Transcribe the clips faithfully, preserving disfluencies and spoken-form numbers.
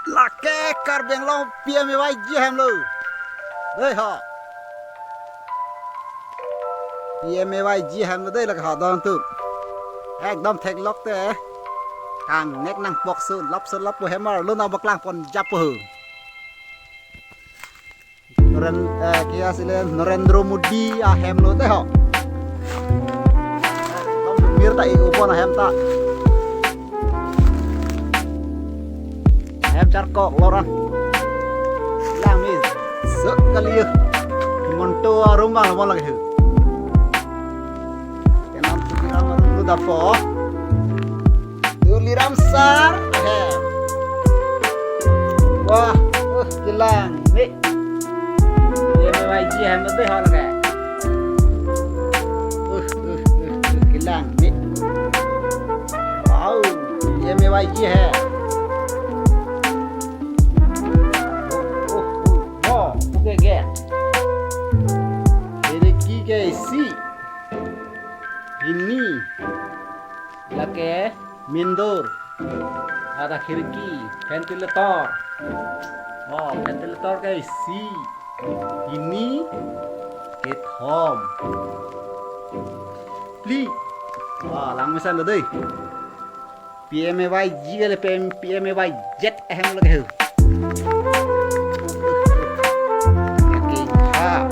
Lake Karbi Anglong P M A Y G ahem lo. Dei ho. P M A Y G ahem lo dei lake ho don tu. Ekdom theklok te. Kangnek nangpok su lap su lap po hem arlo nangpaklang pon jap po. Naren, eh, kia sile Narendra Modi ahem lo te ho. Ekdom mir ta i upon ahem ta. Ahem charkok loran. Lang mi sek kali yo. Monto arum bang lo lagi ho. Kenam Tuliram arum lo dapo. Tuliram sar ahem. Wah, uh, kelang mi. P M A Y G ahem lo dei ho lake. Uh, uh, uh, uh, kelang mi. Wow, P M A Y G hai. Oh, oh, oh, oh, okay, okay. Khirki ke isi. Hini. Lake main door. Ada khirki, ventilator. Oh, ventilator ke isi. Hini, kethom, phli. Oh, lang mesen lo dei. P M A Y G kali P M, P M A Y Z ahem lake ho. Oke, ah.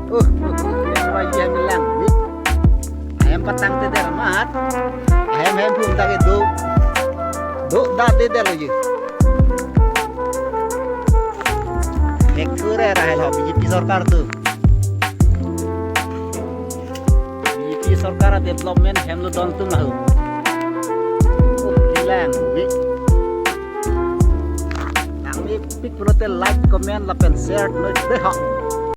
Uh, uh, uh, P M A Y G ahem lang. Ni. Ahem patang te der amat. Ahem hem phum ta kedo. Do da te der lo ji. Hek kure ra hel ho B J P sorkar tu. B J P sorkar a development hem lo don tum lahu. Uh, kelang mi. Nang mi pik pulote like, comment, lapen share noi dei ho.